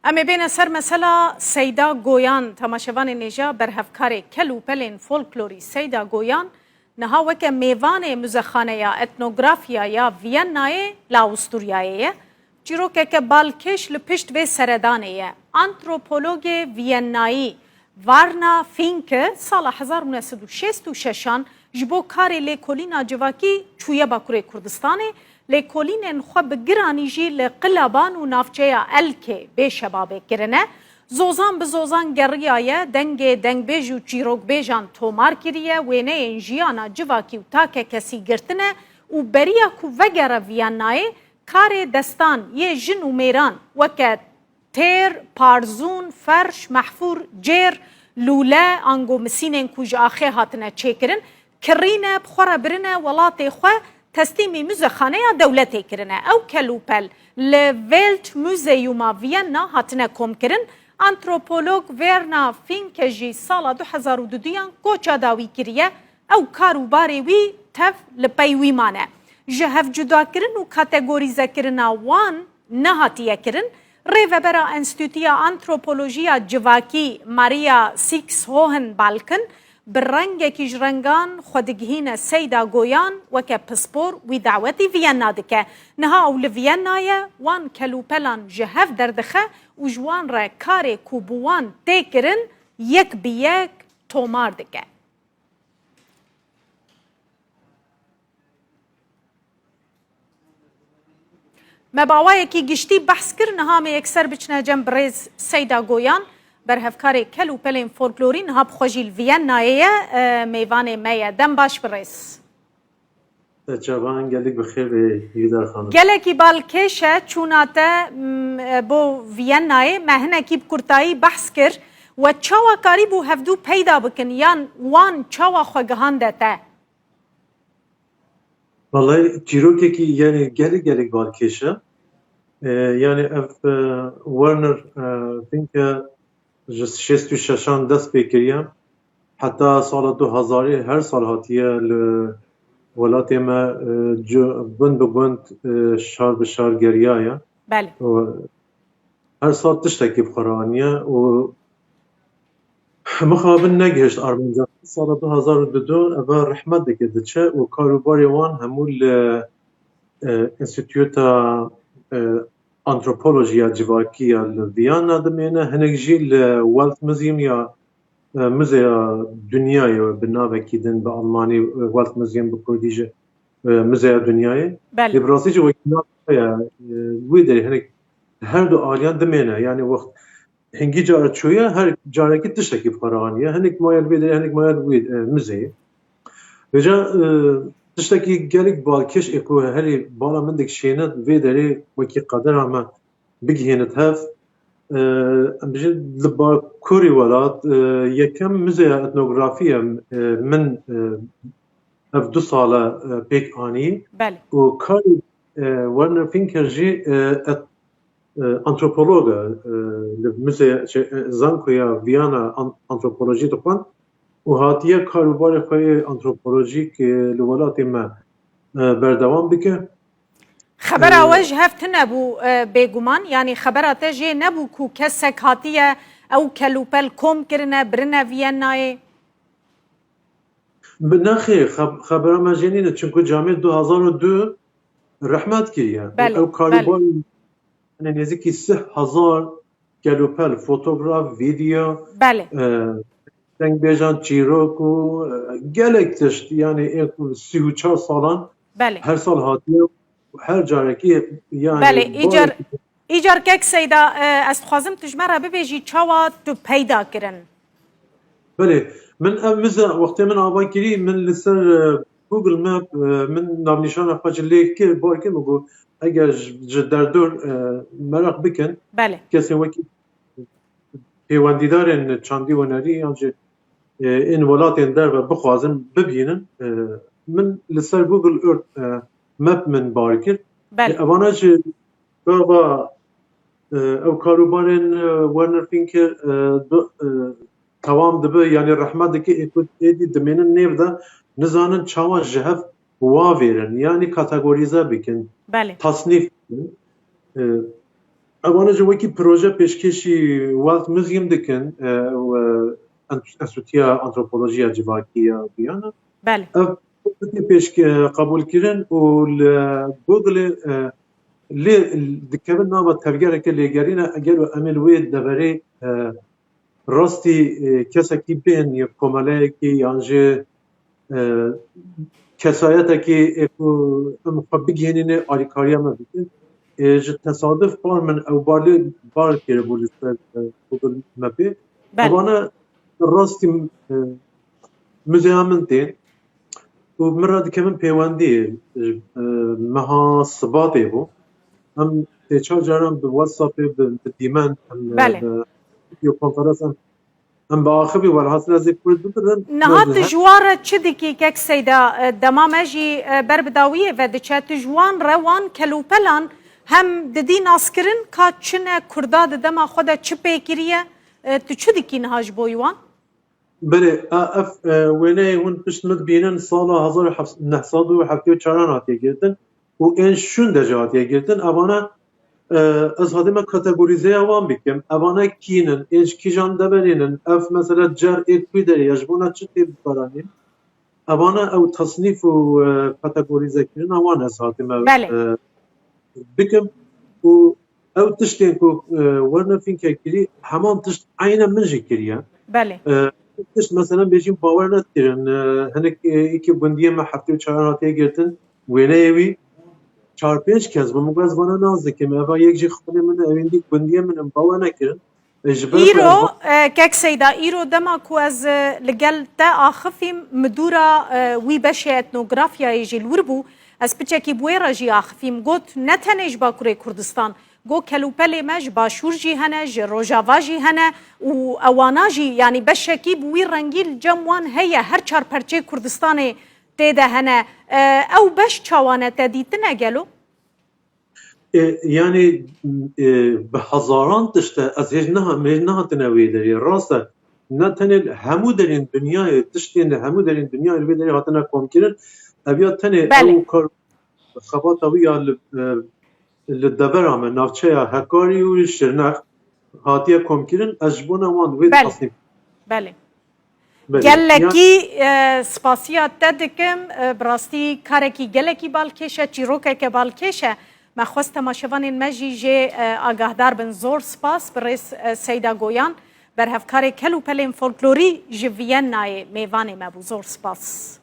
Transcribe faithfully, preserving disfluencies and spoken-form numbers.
Em ê bêne ser mesela Seyda Goyan. Temaşevanên hêja, berhevkarê kel û pelên folklorî Seyda Goyan niha weke mêvanê Muzexaneya Etnografya ya Viyennayê li Awisturyayê ye. Çîrokeke balkêş li pişt vê seredanê ye. Antropologê Viyennayî Varna Finke sala hezar û neh sed û şêst û şeşan ji bo karê lêkolîna civakî çûye Bakurê Kurdistanê, lêkolînên xwe bi giranî jî li Qilaban û navçeya Elkê bê şebabê kirine. Zozan bi zozan geriyaye, dengê dengbêj û çîrokbêjan tomar kiriye, wêneyên jiyana civakî û takekesî girtine û beriya ku vegere Viyennayê, karê destan yê jin û mêran weke têr, parzûn, ferş, mehfûr, cêr, lûle, ango misînên ku ji axê hatine çêkirin, kirîne, bi xwe re birine welatê xwe, teslîmî muzexaneya dewletê kirine. Ew kel û pel li Weltmuseuma Vienna hatine komkirin. Antropolog Verna Finke jî sala du hezar û duduyan koça dawî kiriye. Ew kar û barê wî tev li pey wî mane. Ji hevcudakirina û kategorîzekirina wan nehatiye kirin. Rêvebera Enstîtuya Antropolojiya Civakî Maria Six Hohenbalken bi rengekî ji rengan xwe digihîne Seyda Goyan, weke pispor wî dawetî Viyena dike. Niha ew li Viyena ye, wan kelûpelan ji hev derdixe û ji wan re karê ku bi wan tê kirin yek bi yek tomar dike. Me bi awayekî giştî behs kir, niha me yekser biçine cem birêz Seyda Goyan, berhevkarê kel û pelên folklorî, niha bi xwe jî li Viyennayê ye, e, mêvanê me ye. Dem baş birêz. Te çavan gelek bi xêr bê, Hîvdar Xanim. Gelekî balkêş e çûna te, m, e, bo Viyennayê. Me hinekî bi kurtayî behs kir. We çawa karîbû hevdû peyda bikin, yan wan çawa xwe gihande te? Vallahi çîrokekî, yani, gelek gelek balkêş e. E, yani ev, e, Werner, e, Finke ji şêst û şeşan dest pê kiriye. Heta sala du hezarê her sal hatiye li welatê me, e, cu-, gund bi gund, e, şar bi şar geriyaye. Belê. Û her sal tiştekî bi xwe re aniye û mixabin negihişt armanca. Sala du hezar û dudu eve rehmet dike diçe û kar û barê wan hemû li, e, Înstîtuta, e, Antropolojiya Civakî ya li Viyana dimêne, hinek jî li Weltmuseum ya, e, Muzeya Dinyayê, bi navekî din, bi Almanî, e, Weltmuseum, bi Kurdî jî, e, Muzeya Dinyayê. Belê. Lê bi rastî jî wekî navê xwe ye, e, wê derê hinek her du aliyan dimêne. Yani wext hingî cara çûye, her carekî tiştekî bi xwe re aniye. Hinek maye li vê derê, hinek maye li wê, e, muzeyê. Vêca, e, tiştekî gelek balkêş ê ku herî bala min dikişîne, vê derê wekî qedera me bigihînit hev. E, em bijîn li bakurî welat, e, yekem muzeya etnografî ye, e, min, e, ev du sal e, pêk anî. Belê. Û karê, e, Werner Finke jî, e, et-, e, antropolog e, e, li muzeya, şey, e, zankoya Viyana an-, antropolojî dixwend û hatiye kar û barê xwe yê antropolojîk, e, li welatê me, e, berdewam bike. Xebera Ee, we ji hev tune bû, e, bêguman. Yanî xebera te jê nebû ku kesek hatiye ew kel û pel kom kirine, birine Viyennayê? Bi-, nexêr, xeb-, xebera me jê nîne, çimku camê du hezar û du rehmet kiriye. Belê, Ew belê. karûbarên, yani, nêzîkî sih hezar kel û pel, fotograf, video, Belê. e, dengbêjan, çîrok û, e, gelek tişt, yani, ê ku sî û çar salan Belê. her sal hatiye, her carekî, yani, Belê, îcar, barekî îcar kek Seyda, e, ez dixwazim tu ji me re bibêjî çawa tu peyda kirin? Belê, min ev mize, wextê min ava kirî, min li ser, e, Google Map, e, min navnîşana xwe ji lê kir, bar kir, min got, eger ji, ji derdor, e, meraq bikin, Belê. kesên wekî pêwendîdarên çandî hunerî yan jî, e, ên welatên derve bixwazin bibînin, e, min li ser Google Earth, e, Map min bar kir. Belê. E, evana jî gava, e, ew karûbarên, e, Werner Finke, e, du-, e, tewam dibe, yanî rehmet dike, ê ku êdî dimênin nêv de, nizanin çawa ji hev wavêrin, yanî kategorîze bikin, Belê. tasnîf bikin. E, Evane jî wekî proje pêşkêşî Welt Museum dikin, e, û, e, Enst-, Enstitûya Antropolojiya Civakî ya Viyana. Belê. Ev pêşke qebûl kirin û li Google, e, lê dikevin nava tevgereke lêgerîne, eger em ê li wê deverê, e, rastî, e, kesekî bên ya komeleyekî yan jî, e, kesayetekî ê ku em xwe bigihînîne alîkariya me bikin. E, ji tesaduf par min ew bar lê bar kiribû li ser, e, Google Map'ê. Belê. Evane rastî, e, muzeya min tên û min re dikevin pêwendiyê, e, meha Sibatê bû. Em tê çar caran bi WhatsApp'ê, bi, bi dîmen, em, e, Belê. bi videokonferans em, em bi axivî welhasil ez ê Kurd bibirin. Niha Bi tu her- ji wan re çi dikî kek Seyda? E, dema me jî, e, ber bi dawiyê ve diçe. Tu ji wan re wan kelûpelan hem didî naskirin ka çi ne, Kurda di dema xwe de çi pê kiriye? E, tu çi dikî niha ji bo wan? Belê, a, ev, e, wêneyê hûn pişt min dibînin sala hezar û neh sed û heftê û çaran hatiye girtin û ên şûn de jî hatiye girtin. Evane, e, ez hatime kategorîzeya wan bikim. Evane kîn in, ên ji kîjan deverên in? Ev mesela cer ê ku derê ye, ji bona çi tê bikaranîn? Evane ew tasnîf û, e, kategorîzekirina wan ez hatime, Belê. e, bikim û ew tiştên ku, e, werine fînke kirî, heman tişt eyne min jî kiriye. Belê. E, tişt mesela bêjîm bawer nedikirin. E, hinek, e, îkî gundiyê me heftê û çaran hatiye girtin. Wêneyê wî çar pênc kes bû. Min got ez vana nas dikim. Eva yek jî xalê min e, ew ên dî gundiyê min in, bawer nekirin. E, ji ber ku ez Îro, va- e, kek Seyda, îro dema ku ez, e, li gel te axifîm, midûra, e, wî beşê etnografyayê jî li wir bû. Ez piçekî bi wê re jî axifîm. Got, ne tenê ji Bakurê Kurdistan, got, kelûpelê me ji Başûr jî hene, ji Rojava jî hene û ewana jî, yanî beşekî bi wî rengî li cem wan heye, her çar perçeyê Kurdistanê tê de hene. E, ew beş çawa ne, te dîtine gelo? E, yanî, e, bi hezaran tişt e, ez hêj niha-, hêj nehatine wê derê. Rast e, ne tenê li hemû derên dinyayê, tiştên li hemû derên dinyayê li vê derê hatine komkirin. Ev ya tenê Belê. ew kar xebata wî ya li, e, li devera me, navçeya Hekarî û Şirnex hatiye komkirin. Ez ji bona wan wê Belê. tasnîf Belê. Belê. Gelekî, e, spasiya te dikim. E, bi rastî karekî gelekî balkêş e, çîrokeke balkêş e. Me xwest temaşevanên me jî jê, e, agahdar bin. Zor spas bi rêz, e, Seyda Goyan, berhevkarê kel û pelên folklorî ji Viyennayê mêvanê me bû. Zor spas.